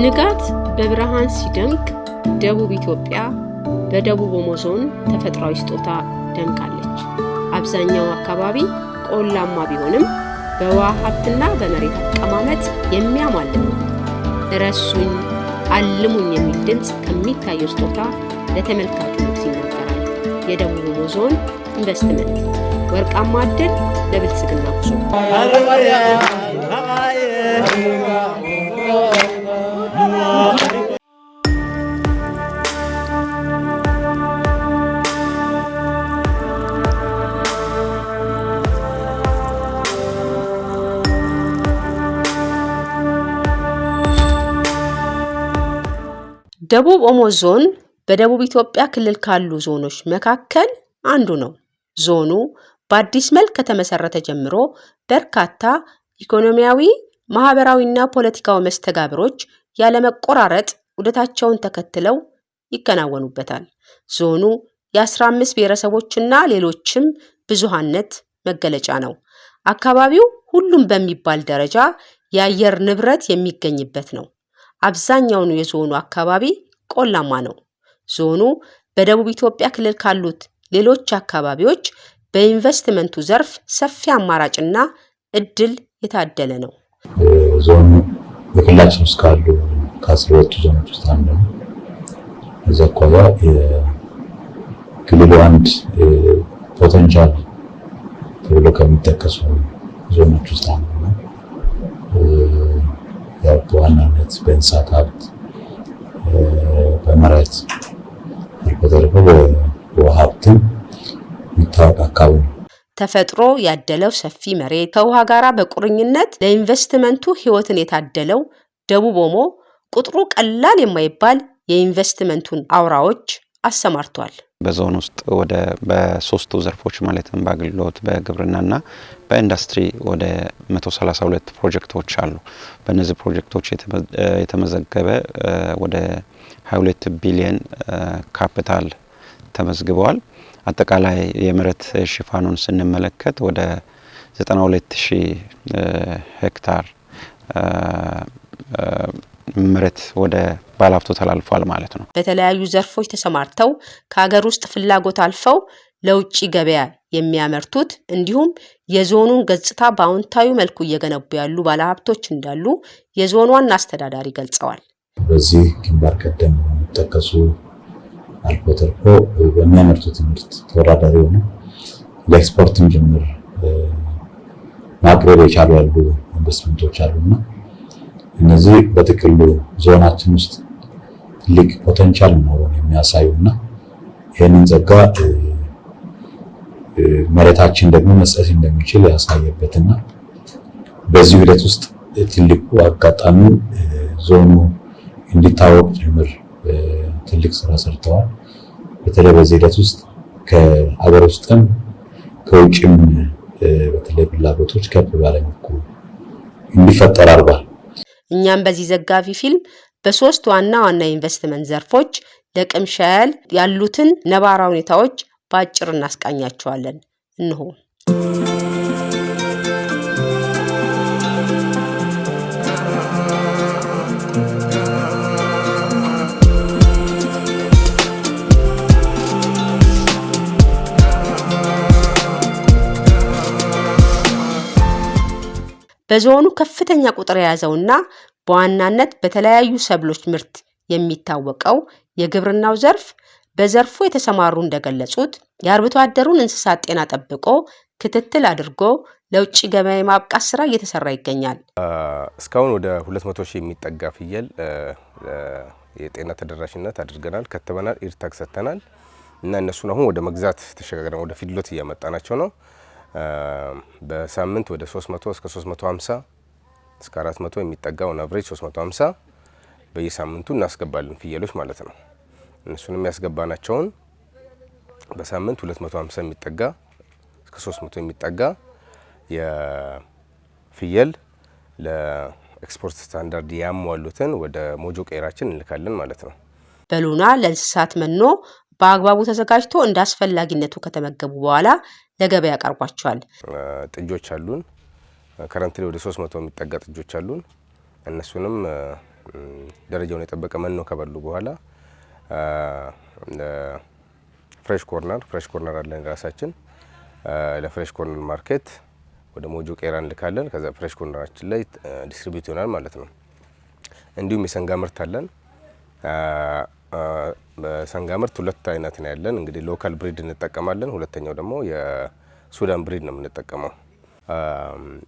ንጋት በብርሃን ሲደምቅ ደቡብ ኢትዮጵያ በደቡብ ኦሞ ዞን ተፈጥሯዊ ስጦታ ደምቃለች። አብዛኛው አካባቢ ቆላማ ቢሆንም በውሃ ሀብትና በመሬት አቀማመጥ የሚያማልል ነው። እረሱኝ አልሙኝ የሚል ድምፅ ከሚታየው ስጦታ ለተመልካቹ ይናገራል። የደቡብ ኦሞ ዞን ኢንቨስትመንት ወርቃማ ዕድል ለብልጽግና ጉዞ። ደቡብ ኦሞ ዞን በደቡብ ኢትዮጵያ ክልል ካሉ ዞኖች መካከል አንዱ ነው። ዞኑ በአዲስ መልክ ከተመሰረተ ጀምሮ በርካታ ኢኮኖሚያዊ፣ ማህበራዊና ፖለቲካዊ መስተጋብሮች ያለመቆራረጥ ዑደታቸውን ተከትለው ይከናወኑበታል። ዞኑ የ15 ብሔረሰቦችና ሌሎችም ብዙሃነት መገለጫ ነው። አካባቢው ሁሉም በሚባል ደረጃ የአየር ንብረት የሚገኝበት ነው። አብዛኛውን የዞኑ አካባቢ ቆላማ ነው። ዞኑ በደቡብ ኢትዮጵያ ክልል ካሉት ሌሎች አካባቢዎች በኢንቨስትመንቱ ዘርፍ ሰፊ አማራጭና እድል የታደለ ነው። ዞኑ በክልላችን ውስጥ ካሉ ከ12ቱ ዞኖች ውስጥ አንዱ ነው። እዛ አኳያ የክልሉ አንድ potential ተብሎ ከሚጠቀሱ ዞኖች ውስጥ አንዱ ነው። ያው በዋናነት በእንስሳት ሀብት፣ በመሬት አልፎ ተርፎ በውሃ ሀብትም የሚታወቅ አካባቢ ነው። ተፈጥሮ ያደለው ሰፊ መሬት ከውሃ ጋር በቁርኝነት ለኢንቨስትመንቱ ሕይወትን የታደለው ደቡብ ኦሞ ቁጥሩ ቀላል የማይባል የኢንቨስትመንቱን አውራዎች አሰማርቷል። በዞን ውስጥ ወደ በሶስቱ ዘርፎች ማለትም በአገልግሎት፣ በግብርናና በኢንዱስትሪ ወደ 132 ፕሮጀክቶች አሉ። በእነዚህ ፕሮጀክቶች የተመዘገበ ወደ 22 ቢሊየን ካፒታል ተመዝግበዋል። አጠቃላይ የመሬት ሽፋኑን ስንመለከት ወደ 92 ሺህ ሄክታር መሬት ወደ ባለሀብቱ ተላልፏል ማለት ነው። በተለያዩ ዘርፎች ተሰማርተው ከሀገር ውስጥ ፍላጎት አልፈው ለውጭ ገበያ የሚያመርቱት እንዲሁም የዞኑን ገጽታ በአዎንታዊ መልኩ እየገነቡ ያሉ ባለሀብቶች እንዳሉ የዞኑ ዋና አስተዳዳሪ ገልጸዋል። በዚህ ግንባር ቀደም የሚጠቀሱ አልፎ ተርፎ በሚያመርቱት ምርት ተወዳዳሪ ሆነ ለኤክስፖርትም ጭምር ማቅረብ የቻሉ ያሉ ኢንቨስትመንቶች አሉና እነዚህ በጥቅሉ ዞናችን ውስጥ ትልቅ potential መኖሩን የሚያሳዩና ይህንን ጸጋ መሬታችን ደግሞ መስጠት እንደሚችል ያሳየበትና በዚህ ሂደት ውስጥ ትልቁ አጋጣሚ ዞኑ እንዲታወቅ ጭምር ትልቅ ስራ ሰርተዋል። በተለይ በዚህ ሂደት ውስጥ ከሀገር ውስጥም ከውጭም በተለይ ፍላጎቶች ከፍ ባለ መልኩ እንዲፈጠር አድርጓል። እኛም በዚህ ዘጋቢ ፊልም በሶስት ዋና ዋና የኢንቨስትመንት ዘርፎች ለቅምሻ ያህል ያሉትን ነባራዊ ሁኔታዎች በአጭር እናስቃኛቸዋለን። እንሆ። በዞኑ ከፍተኛ ቁጥር የያዘውና በዋናነት በተለያዩ ሰብሎች ምርት የሚታወቀው የግብርናው ዘርፍ በዘርፉ የተሰማሩ እንደገለጹት የአርብቶ አደሩን እንስሳት ጤና ጠብቆ ክትትል አድርጎ ለውጭ ገበያ የማብቃት ስራ እየተሰራ ይገኛል። እስካሁን ወደ 200 ሺህ የሚጠጋ ፍየል የጤና ተደራሽነት አድርገናል፣ ከትበናል፣ ear tag ሰጥተናል እና እነሱን አሁን ወደ መግዛት ተሸጋግረን ወደ feedlot እያመጣናቸው ነው። በሳምንት ወደ 300 እስከ 350 እስከ 400 የሚጠጋውን average 350 በየሳምንቱ እናስገባለን ፍየሎች ማለት ነው። እነሱንም ያስገባናቸውን በሳምንት 250 የሚጠጋ እስከ 300 የሚጠጋ የፍየል ለ export standard ያሟሉትን ወደ ሞጆ ቄራችን እንልካለን ማለት ነው። በሉና ለእንስሳት መኖ በአግባቡ ተዘጋጅቶ እንደ አስፈላጊነቱ ከተመገቡ በኋላ ለገበያ ቀርቧቸዋል። ጥጆች አሉን። Currently ወደ 300 የሚጠጋ ጥጆች አሉን። እነሱንም ደረጃውን የጠበቀ መኖ ከበሉ በኋላ fresh corner አለን ራሳችን። ለ fresh corner market ወደ ሞጆ ቄራ እንልካለን። ከዛ fresh corner ኣችን ላይ distribute ይሆናል ማለት ነው። እንዲሁም የሰንጋ ምርት አለን። በሰንጋ ምርት ሁለት አይነት ነው ያለን። እንግዲህ local breed እንጠቀማለን። ሁለተኛው ደግሞ የሱዳን breed ነው የምንጠቀመው።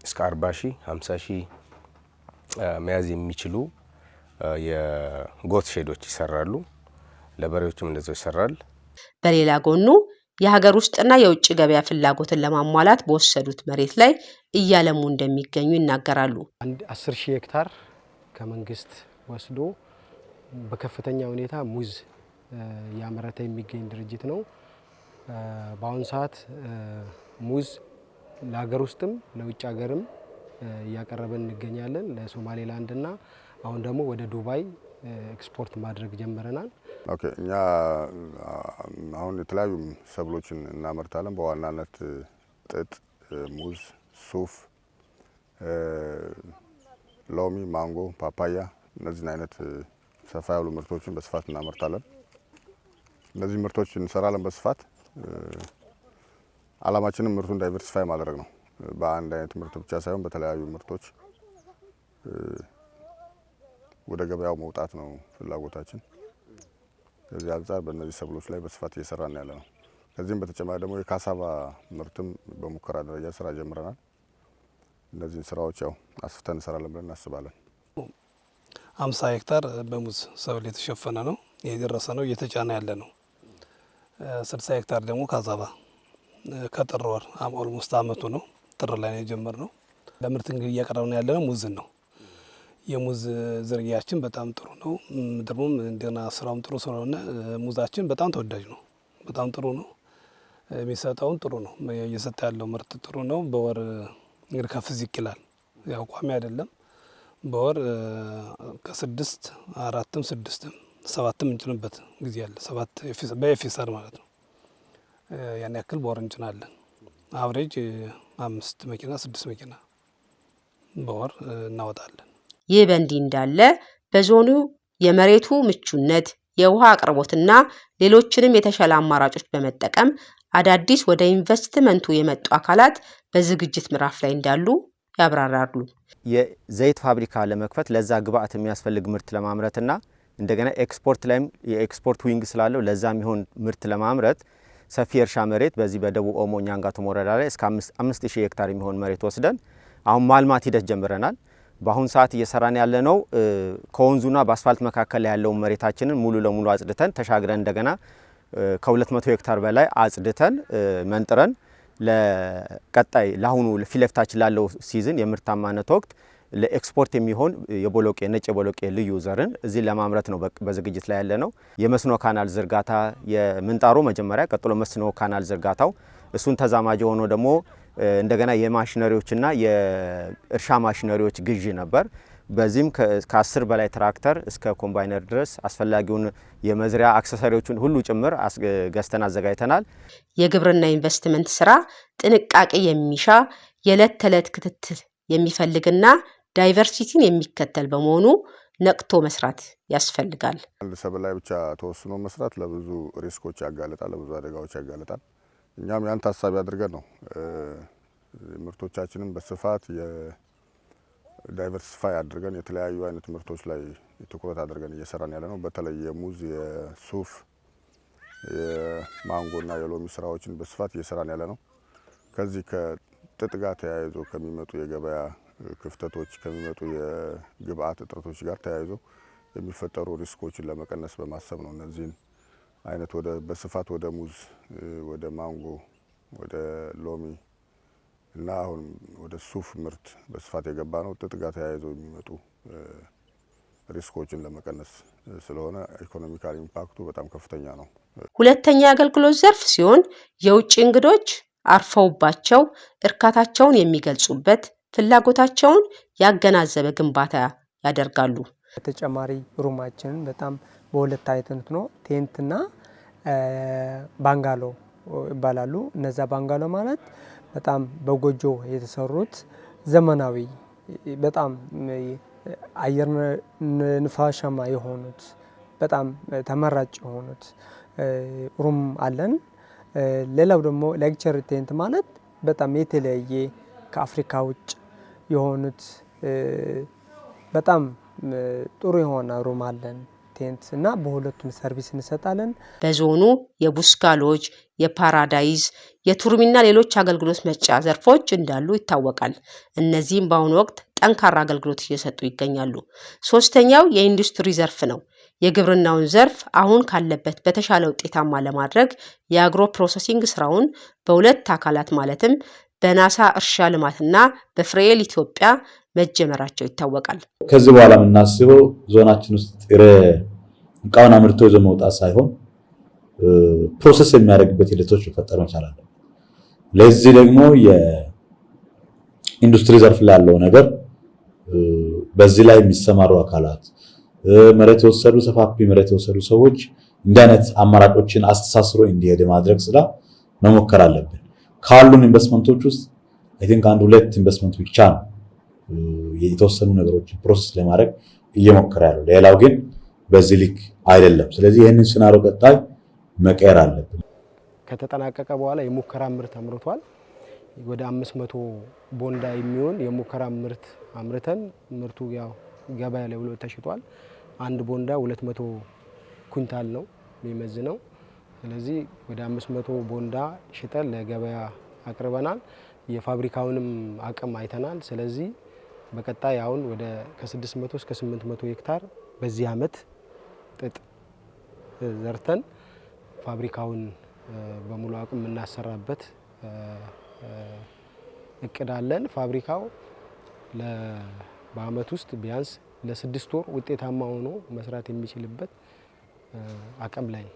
እስከ 40 ሺህ፣ 50 ሺህ መያዝ የሚችሉ የ goat shed ኦች ይሰራሉ። ለበሬዎችም እንደዛው ይሰራል። በሌላ ጎኑ የሀገር ውስጥና የውጭ ገበያ ፍላጎትን ለማሟላት በወሰዱት መሬት ላይ እያለሙ እንደሚገኙ ይናገራሉ። አንድ 10,000 ሄክታር ከመንግስት ወስዶ በከፍተኛ ሁኔታ ሙዝ እያመረተ የሚገኝ ድርጅት ነው። በአሁኑ ሰዓት ሙዝ ለሀገር ውስጥም ለውጭ ሀገርም እያቀረብን እንገኛለን። ለሶማሌላንድና አሁን ደግሞ ወደ ዱባይ ኤክስፖርት ማድረግ ጀምረናል። Okay፣ እኛ አሁን የተለያዩ ሰብሎችን እናመርታለን። በዋናነት ጥጥ፣ ሙዝ፣ ሱፍ፣ ሎሚ፣ ማንጎ፣ ፓፓያ፣ እነዚህን አይነት ሰፋ ያሉ ምርቶችን በስፋት እናመርታለን። እነዚህ ምርቶች እንሰራለን በስፋት። አላማችንም ምርቱን diversify ማድረግ ነው። በአንድ አይነት ምርት ብቻ ሳይሆን በተለያዩ ምርቶች ወደ ገበያው መውጣት ነው ፍላጎታችን። ከዚህ አንጻር በእነዚህ ሰብሎች ላይ በስፋት እየሰራን ያለ ነው። ከዚህም በተጨማሪ ደግሞ የካሳቫ ምርትም በሙከራ ደረጃ ስራ ጀምረናል። እነዚህን ስራዎች ያው አስፍተን እንሰራለን ብለን እናስባለን። 50 ሄክታር በሙዝ ሰብል የተሸፈነ ነው፣ የደረሰ ነው፣ እየተጫነ ያለ ነው። 60 ሄክታር ደግሞ ካሳቫ ከጥር ወር፣ almost አመቱ ነው። ጥር ላይ ነው የጀመርነው። ለምርት እንግዲህ እያቀረብን ያለ ነው ሙዝን ነው። የሙዝ ዝርያችን በጣም ጥሩ ነው። ደግሞም እንደገና ስራውም ጥሩ ስለሆነ ሙዛችን በጣም ተወዳጅ ነው። በጣም ጥሩ ነው። የሚሰጠውን ጥሩ ነው። እየሰጠ ያለው ምርት ጥሩ ነው። በወር እንግዲህ ከፍ ዝቅ ይላል። ያው ቋሚ አይደለም። በወር ከስድስት፣ አራትም፣ ስድስትም፣ ሰባትም እንጭንበት ጊዜ አለ። ሰባት በ FSR ማለት ነው። ያን ያክል በወር እንጭናለን። Average አምስት መኪና፣ ስድስት መኪና በወር እናወጣለን። ይህ በእንዲህ እንዳለ በዞኑ የመሬቱ ምቹነት፣ የውሃ አቅርቦትና ሌሎችንም የተሻለ አማራጮች በመጠቀም አዳዲስ ወደ ኢንቨስትመንቱ የመጡ አካላት በዝግጅት ምዕራፍ ላይ እንዳሉ ያብራራሉ። የዘይት ፋብሪካ ለመክፈት ለዛ ግብአት የሚያስፈልግ ምርት ለማምረትና እንደገና ኤክስፖርት ላይም የ export wing ስላለው ለዛ የሚሆን ምርት ለማምረት ሰፊ የእርሻ መሬት በዚህ በደቡብ ኦሞ ኛንጋቶም ወረዳ ላይ እስከ 5000 ሄክታር የሚሆን መሬት ወስደን አሁን ማልማት ሂደት ጀምረናል። በአሁን ሰዓት እየሰራን ያለነው ከወንዙና በአስፋልት መካከል ያለውን መሬታችንን ሙሉ ለሙሉ አጽድተን ተሻግረን እንደገና ከ200 ሄክታር በላይ አጽድተን መንጥረን ለቀጣይ ለአሁኑ ፊት ለፊታችን ላለው season የምርታማነት ወቅት ለኤክስፖርት የሚሆን የቦሎቄ፣ ነጭ የቦሎቄ ልዩ ዘርን እዚህ ለማምረት ነው በዝግጅት ላይ ያለ ነው። የመስኖ canal ዝርጋታ፣ የምንጣሮ መጀመሪያ፣ ቀጥሎ መስኖ canal ዝርጋታው፣ እሱን ተዛማጅ ሆኖ ደግሞ እንደገና የማሽነሪዎችና የእርሻ ማሽነሪዎች ግዢ ነበር። በዚህም ከ10 በላይ ትራክተር እስከ ኮምባይነር ድረስ አስፈላጊውን የመዝሪያ accessory ዎችን ሁሉ ጭምር ገዝተን አዘጋጅተናል። የግብርና ኢንቨስትመንት ስራ ጥንቃቄ የሚሻ፣ የዕለት ተዕለት ክትትል የሚፈልግና diversity ን የሚከተል በመሆኑ ነቅቶ መስራት ያስፈልጋል። አንድ ሰብል ላይ ብቻ ተወስኖ መስራት ለብዙ risk ኦች ያጋልጣል፣ ለብዙ አደጋዎች ያጋልጣል። እኛም ያን ታሳቢ አድርገን ነው ምርቶቻችንን በስፋት diversify አድርገን የተለያዩ አይነት ምርቶች ላይ ትኩረት አድርገን እየሰራን ያለ ነው። በተለይ የሙዝ፣ የሱፍ፣ የማንጎና የሎሚ ስራዎችን በስፋት እየሰራን ያለ ነው። ከዚህ ከጥጥ ጋር ተያይዞ ከሚመጡ የገበያ ክፍተቶች፣ ከሚመጡ የግብአት እጥረቶች ጋር ተያይዞ የሚፈጠሩ risk ኦችን ለመቀነስ በማሰብ ነው እነዚህን አይነት ወደ በስፋት ወደ ሙዝ፣ ወደ ማንጎ፣ ወደ ሎሚ እና አሁን ወደ ሱፍ ምርት በስፋት የገባ ነው። ጥጥ ጋር ተያይዘው የሚመጡ risk ኦችን ለመቀነስ ስለሆነ economical impact ኡ በጣም ከፍተኛ ነው። ሁለተኛ የአገልግሎት ዘርፍ ሲሆን የውጭ እንግዶች አርፈውባቸው እርካታቸውን የሚገልጹበት ፍላጎታቸውን ያገናዘበ ግንባታ ያደርጋሉ። ተጨማሪ room ኣችንን በጣም በሁለት አይነት ነው። Tent ና bungalow ይባላሉ። እነዛ bungalow ማለት በጣም በጎጆ የተሰሩት ዘመናዊ በጣም አየር ንፋሻማ የሆኑት በጣም ተመራጭ የሆኑት room አለን። ሌላው ደግሞ luxury tent ማለት በጣም የተለያየ ከአፍሪካ ውጭ የሆኑት በጣም ጥሩ የሆነ room አለን tent እና በሁለቱም service እንሰጣለን። በዞኑ የቡስካ ሎጅ፣ የፓራዳይዝ፣ የቱርሚና ሌሎች አገልግሎት መስጫ ዘርፎች እንዳሉ ይታወቃል። እነዚህም በአሁኑ ወቅት ጠንካራ አገልግሎት እየሰጡ ይገኛሉ። ሶስተኛው የኢንዱስትሪ ዘርፍ ነው። የግብርናውን ዘርፍ አሁን ካለበት በተሻለ ውጤታማ ለማድረግ የ agro processing ስራውን በሁለት አካላት ማለትም በናሳ እርሻ ልማትና በፍሬኤል ኢትዮጵያ መጀመራቸው ይታወቃል። ከዚህ በኋላ የምናስበው ዞናችን ውስጥ ጥሬ እቃውን አምርቶ ይዞ መውጣት ሳይሆን process የሚያደርግበት ሂደቶች መፈጠር መቻል አለብን። ለዚህ ደግሞ የኢንዱስትሪ ዘርፍ ላይ ያለው ነገር በዚህ ላይ የሚሰማሩ አካላት፣ መሬት የወሰዱ፣ ሰፋፊ መሬት የወሰዱ ሰዎች እንዲህ አይነት አማራጮችን አስተሳስሮ እንዲሄድ ማድረግ ስራ መሞከር አለብን። ካሉን ኢንቨስትመንቶች ውስጥ I think አንድ ሁለት ኢንቨስትመንት ብቻ ነው የተወሰኑ ነገሮችን process ለማድረግ እየሞከረ ያለው። ሌላው ግን በዚህ ልክ አይደለም። ስለዚህ ይህንን scenario ቀጣይ መቀየር አለብን። ከተጠናቀቀ በኋላ የሙከራ ምርት አምርቷል። ወደ 500 ቦንዳ የሚሆን የሙከራ ምርት አምርተን ምርቱ ያው ገበያ ላይ ውሎ ተሽጧል። አንድ ቦንዳ 200 ኩንታል ነው የሚመዝነው። ስለዚህ ወደ 500 ቦንዳ ሽጠን ለገበያ አቅርበናል። የፋብሪካውንም አቅም አይተናል። ስለዚህ በቀጣይ አሁን ወደ ከ600 እስከ 800 ሄክታር በዚህ አመት ጥጥ ዘርተን ፋብሪካውን በሙሉ አቅም የምናሰራበት እቅድ አለን። ፋብሪካው በአመት ውስጥ ቢያንስ ለ6 ወር ውጤታማ ሆኖ መስራት የሚችልበት አቅም ላይ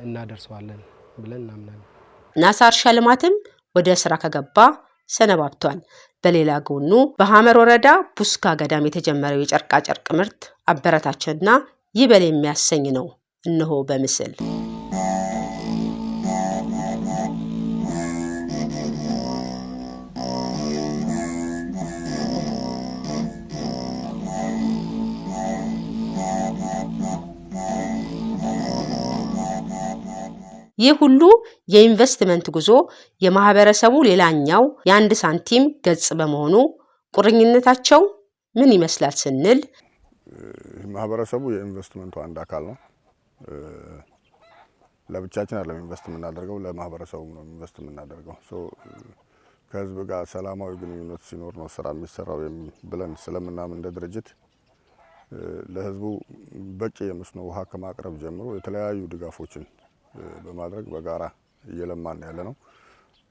እናደርሰዋለን ብለን እናምናለን። ናሳ እርሻ ልማትም ወደ ስራ ከገባ ሰነባብቷል። በሌላ ጎኑ በሐመር ወረዳ ቡስካ ገዳም የተጀመረው የጨርቃ ጨርቅ ምርት አበረታችና ይበል የሚያሰኝ ነው። እነሆ በምስል። ይህ ሁሉ የኢንቨስትመንት ጉዞ የማህበረሰቡ ሌላኛው የአንድ ሳንቲም ገጽ በመሆኑ ቁርኝነታቸው ምን ይመስላል ስንል ማህበረሰቡ የኢንቨስትመንቱ አንድ አካል ነው። ለብቻችን አይደለም invest የምናደርገው፣ ለማህበረሰቡ ነው invest የምናደርገው። So ከህዝብ ጋር ሰላማዊ ግንኙነት ሲኖር ነው ስራ የሚሰራው ብለን ስለምናምን እንደ ድርጅት ለህዝቡ በቂ የመስኖ ውሃ ከማቅረብ ጀምሮ የተለያዩ ድጋፎችን በማድረግ በጋራ እየለማን ያለ ነው።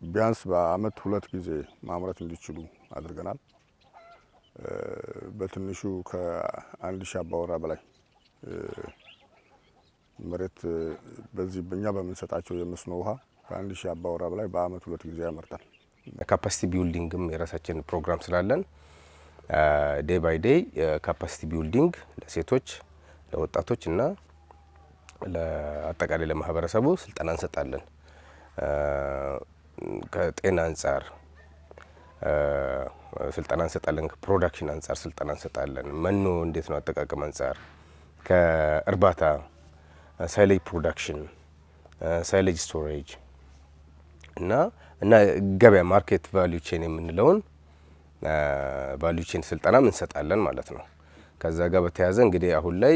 ቢያንስ በአመት ሁለት ጊዜ ማምረት እንዲችሉ አድርገናል። በትንሹ ከ1000 አባወራ በላይ መሬት በዚህ በእኛ በምንሰጣቸው የመስኖ ውሃ ከ1000 አባወራ በላይ በአመት ሁለት ጊዜ ያመርታል። Capacity building ም የራሳችን ፕሮግራም ስላለን day by day capacity building ለሴቶች፣ ለወጣቶች እና ለአጠቃላይ ለማህበረሰቡ ስልጠና እንሰጣለን። ከጤና አንጻር ስልጠና እንሰጣለን። ከ production አንጻር ስልጠና እንሰጣለን። መኖ እንዴት ነው አጠቃቀም አንጻር፣ ከእርባታ፣ silage production፣ silage storage እና ገበያ market value chain የምንለውን value chain ስልጠናም እንሰጣለን ማለት ነው። ከዛ ጋር በተያያዘ እንግዲህ አሁን ላይ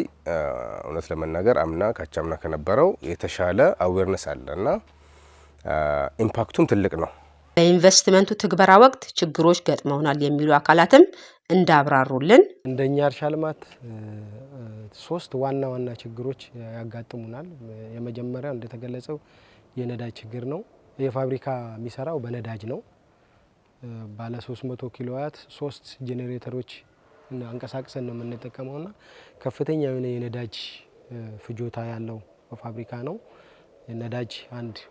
እውነት ለመናገር አምና ካቻምና ከነበረው የተሻለ awareness አለ እና impact ኡም ትልቅ ነው። በኢንቨስትመንቱ ትግበራ ወቅት ችግሮች ገጥመውናል የሚሉ አካላትም እንዳብራሩልን እንደኛ እርሻ ልማት ሶስት ዋና ዋና ችግሮች ያጋጥሙናል። የመጀመሪያው እንደተገለጸው የነዳጅ ችግር ነው። የፋብሪካ የሚሰራው በነዳጅ ነው። ባለ 300 ኪሎዋት ሶስት ጄኔሬተሮች አንቀሳቅሰን ነው የምንጠቀመውና ከፍተኛ የሆነ የነዳጅ ፍጆታ ያለው ፋብሪካ ነው። ነዳጅ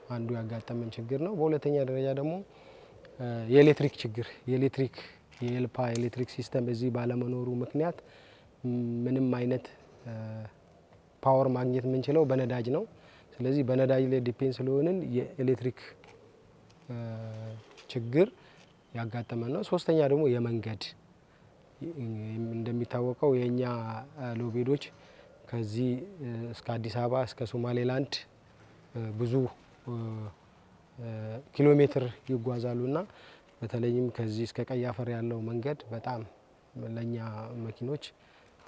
አንዱ ያጋጠመን ችግር ነው። በሁለተኛ ደረጃ ደግሞ የኤሌክትሪክ ችግር፣ የኤሌክትሪክ የኤልፓ ኤሌክትሪክ system እዚህ ባለመኖሩ ምክንያት ምንም አይነት power ማግኘት የምንችለው በነዳጅ ነው። ስለዚህ በነዳጅ ላይ depend ስለሆንን የኤሌክትሪክ ችግር ያጋጠመን ነው። ሶስተኛ ደግሞ የመንገድ እንደሚታወቀው የእኛ lowbed ኦች ከዚህ እስከ አዲስ አበባ፣ እስከ ሶማሌላንድ ብዙ ኪሎ ሜትር ይጓዛሉና በተለይም ከዚህ እስከ ቀይ አፈር ያለው መንገድ በጣም ለእኛ መኪኖች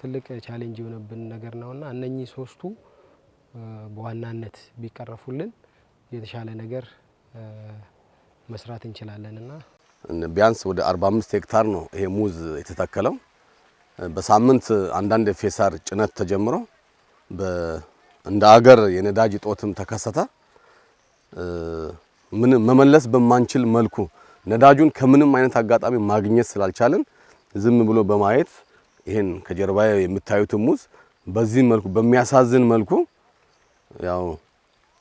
ትልቅ challenge የሆነብን ነገር ነውና እነኚህ ሶስቱ በዋናነት ቢቀረፉልን የተሻለ ነገር መስራት እንችላለንና። ቢያንስ ወደ 45 ሄክታር ነው ይሄ ሙዝ የተተከለው። በሳምንት አንዳንድ FSR ጭነት ተጀምሮ እንደ አገር የነዳጅ እጦትም ተከሰተ። ምንም መመለስ በማንችል መልኩ ነዳጁን ከምንም አይነት አጋጣሚ ማግኘት ስላልቻልን ዝም ብሎ በማየት ይሄን ከጀርባዬ የምታዩትን ሙዝ በዚህ መልኩ በሚያሳዝን መልኩ ያው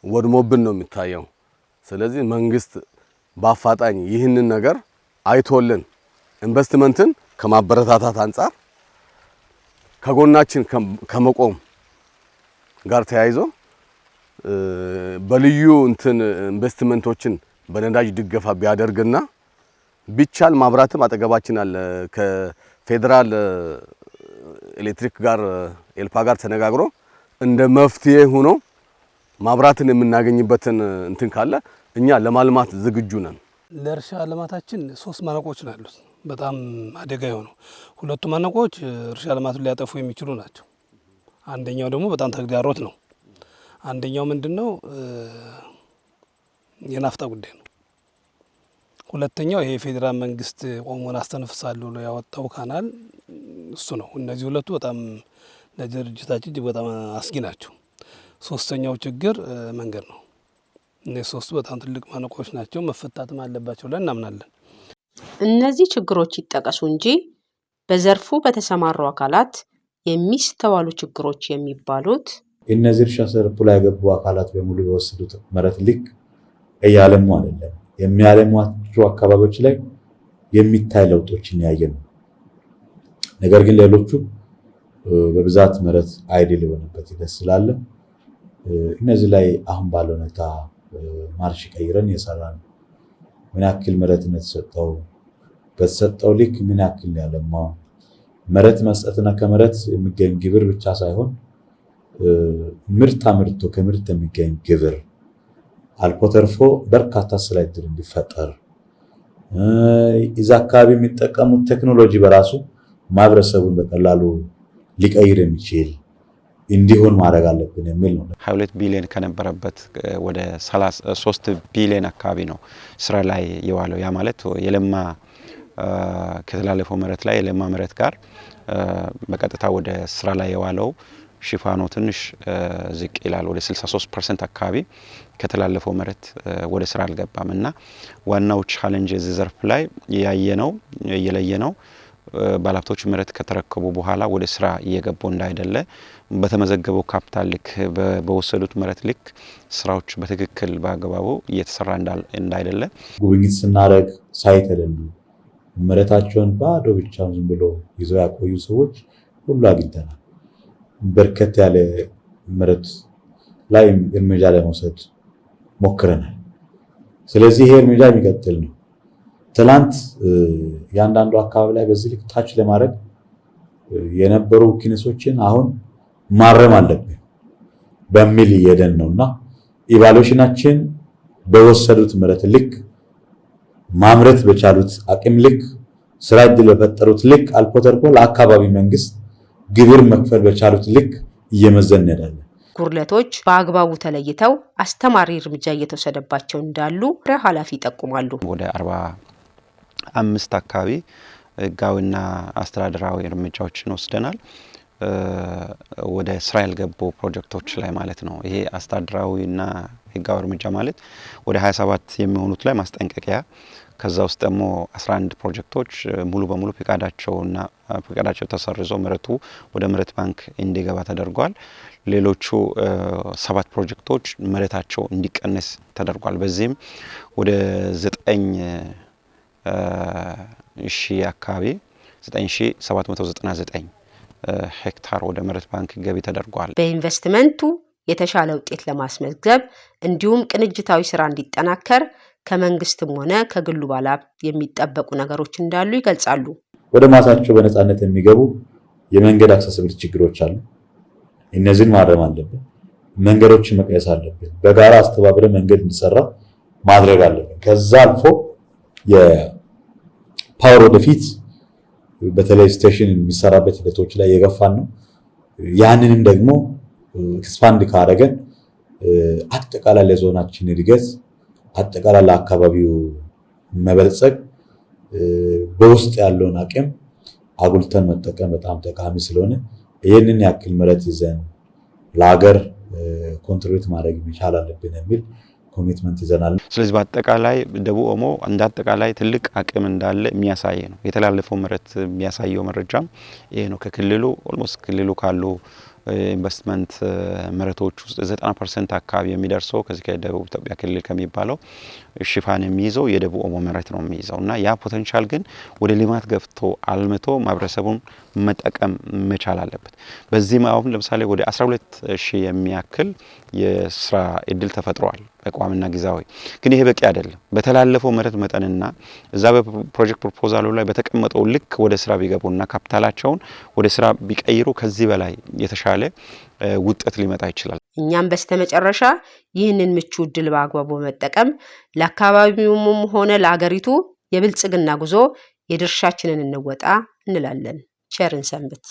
ወድሞብን ነው የሚታየው። ስለዚህ መንግስት በአፋጣኝ ይህንን ነገር አይቶልን ኢንቨስትመንትን ከማበረታታት አንጻር ከጎናችን ከመቆም ጋር ተያይዞ በልዩ እንትን ኢንቨስትመንቶችን በነዳጅ ድገፋ ቢያደርግና ቢቻል ማብራትም አጠገባችን አለ፣ ከፌዴራል ኤሌክትሪክ ጋር ኤልፓ ጋር ተነጋግሮ እንደ መፍትሄ ሆኖ ማብራትን የምናገኝበትን እንትን ካለ እኛ ለማልማት ዝግጁ ነን። ለእርሻ ልማታችን ሶስት ማነቆዎች ነው ያሉት። በጣም አደጋ የሆነው ሁለቱ ማነቆዎች እርሻ ልማቱን ሊያጠፉ የሚችሉ ናቸው። አንደኛው ደግሞ በጣም ተግዳሮት ነው። አንደኛው ምንድነው? የናፍጣ ጉዳይ ነው። ሁለተኛው ይሄ የፌዴራል መንግስት ኦሞን አስተነፍሳለሁ ብሎ ያወጣው canal እሱ ነው። እነዚህ ሁለቱ በጣም ለድርጅታችን እጅግ በጣም አስጊ ናቸው። ሶስተኛው ችግር መንገድ ነው። እነዚህ ሶስቱ በጣም ትልቅ ማነቆዎች ናቸው፣ መፈታትም አለባቸው ብለን እናምናለን። እነዚህ ችግሮች ይጠቀሱ እንጂ በዘርፉ በተሰማሩ አካላት የሚስተዋሉ ችግሮች የሚባሉት እነዚህ እርሻ ዘርፉ ላይ የገቡ አካላት በሙሉ የወሰዱት መሬት ልክ እያለሙ አይደለም። የሚያለሟቸው አካባቢዎች ላይ የሚታይ ለውጦችን ያየ ነው። ነገር ግን ሌሎቹ በብዛት መሬት idle የሆነበት ሂደት ስላለ እነዚህ ላይ አሁን ባለው ሁኔታ ማርሽ ቀይረን እየሰራን ነው። ምን ያክል መሬት ነው የተሰጠው? በተሰጠው ልክ ምን ያክል ነው ያለማው? መሬት መስጠትና ከመሬት የሚገኝ ግብር ብቻ ሳይሆን ምርት አምርቶ ከምርት የሚገኝ ግብር አልፎ ተርፎ በርካታ ስራ ዕድል እንዲፈጠር፣ እዛ አካባቢ የሚጠቀሙት ቴክኖሎጂ በራሱ ማህበረሰቡን በቀላሉ ሊቀይር የሚችል እንዲሆን ማድረግ አለብን የሚል ነው። 22 ቢሊዮን ከነበረበት ወደ 3 ቢሊዮን አካባቢ ነው ስራ ላይ የዋለው። ያ ማለት የለማ ከተላለፈው መሬት ላይ የለማ መሬት ጋር በቀጥታ ወደ ስራ ላይ የዋለው ሽፋኑ ትንሽ ዝቅ ይላል። ወደ 63% አካባቢ ከተላለፈው መሬት ወደ ስራ አልገባም እና ዋናው challenge እዚህ ዘርፍ ላይ ያየነው የለየነው ባለሀብቶች መሬት ከተረከቡ በኋላ ወደ ስራ እየገቡ እንዳይደለ፣ በተመዘገበው ካፒታል ልክ፣ በወሰዱት መሬት ልክ ስራዎች በትክክል በአግባቡ እየተሰራ እንዳይደለ። ጉብኝት ስናደርግ site የሌሉ፣ መሬታቸውን ባዶ ብቻውን ዝም ብሎ ይዘው ያቆዩ ሰዎች ሁሉ አግኝተናል። በርከት ያለ መሬት ላይ እርምጃ ለመውሰድ ሞክረናል። ስለዚህ ይሄ እርምጃ የሚቀጥል ነው። ትላንት የአንዳንዱ አካባቢ ላይ በዚህ ልክ ታች ለማድረግ የነበሩ ኪነሶችን አሁን ማረም አለብን በሚል እየሄደን ነውና evaluation ኣችን በወሰዱት መሬት ልክ፣ ማምረት በቻሉት አቅም ልክ፣ ስራ እድል በፈጠሩት ልክ፣ አልፎ ተርፎ ለአካባቢ መንግስት ግብር መክፈል በቻሉት ልክ እየመዘን እንሄዳለን። ጉድለቶች በአግባቡ ተለይተው አስተማሪ እርምጃ እየተወሰደባቸው እንዳሉ ኃላፊ ይጠቁማሉ። ወደ 45 አካባቢ ህጋዊና አስተዳደራዊ እርምጃዎችን ወስደናል። ወደ ስራ ያልገቡ ፕሮጀክቶች ላይ ማለት ነው። ይሄ አስተዳደራዊና ህጋዊ እርምጃ ማለት ወደ 27 የሚሆኑት ላይ ማስጠንቀቂያ፣ ከዛ ውስጥ ደግሞ 11 ፕሮጀክቶች ሙሉ በሙሉ ፍቃዳቸውና ፍቃዳቸው ተሰርዞ መሬቱ ወደ መሬት ባንክ እንዲገባ ተደርጓል። ሌሎቹ ሰባት ፕሮጀክቶች መሬታቸው እንዲቀነስ ተደርጓል። በዚህም ወደ 9000 አካባቢ፣ 9799 ሄክታር ወደ መሬት ባንክ ገቢ ተደርጓል። በኢንቨስትመንቱ የተሻለ ውጤት ለማስመዝገብ እንዲሁም ቅንጅታዊ ስራ እንዲጠናከር ከመንግስትም ሆነ ከግሉ ባለሀብት የሚጠበቁ ነገሮች እንዳሉ ይገልጻሉ። ወደ ማሳቸው በነፃነት የሚገቡ የመንገድ accessibility ችግሮች አሉ። እነዚህን ማረም አለብን። መንገዶችን መቀየስ አለብን። በጋራ አስተባብረን መንገድ እንዲሰራ ማድረግ አለብን። ከዛ አልፎ የ power ወደፊት በተለይ station የሚሰራበት ሂደቶች ላይ የገፋን ነው። ያንንም ደግሞ expand ካደረገን አጠቃላይ ለዞናችን እድገት፣ አጠቃላይ ለአካባቢው መበልጸግ በውስጥ ያለውን አቅም አጉልተን መጠቀም በጣም ጠቃሚ ስለሆነ ይህንን ያክል መሬት ይዘን ለሀገር contribute ማድረግ መቻል አለብን የሚል commitment ይዘናል። ስለዚህ በአጠቃላይ ደቡብ ኦሞ እንደ አጠቃላይ ትልቅ አቅም እንዳለ የሚያሳይ ነው። የተላለፈው መሬት የሚያሳየው መረጃም ይሄ ነው። ከክልሉ almost ክልሉ ካሉ ኢንቨስትመንት መሬቶች ውስጥ 90% አካባቢ የሚደርሰው ከዚህ ከደቡብ ኢትዮጵያ ክልል ከሚባለው ሽፋን የሚይዘው የደቡብ ኦሞ መሬት ነው የሚይዘው። እና ያ potential ግን ወደ ልማት ገብቶ አልምቶ ማህበረሰቡን መጠቀም መቻል አለበት። በዚህም አሁን ለምሳሌ ወደ 12 ሺህ የሚያክል የስራ እድል ተፈጥሯል በቋሚና ጊዜያዊ። ግን ይሄ በቂ አይደለም። በተላለፈው መሬት መጠንና እዛ በ project proposal ኡ ላይ በተቀመጠው ልክ ወደ ስራ ቢገቡና ካፒታላቸውን ወደ ስራ ቢቀይሩ ከዚህ በላይ የተሻለ ውጤት ሊመጣ ይችላል። እኛም በስተመጨረሻ ይህንን ምቹ እድል በአግባቡ በመጠቀም ለአካባቢውም ሆነ ለአገሪቱ የብልጽግና ጉዞ የድርሻችንን እንወጣ እንላለን። ቸር እንሰንብት።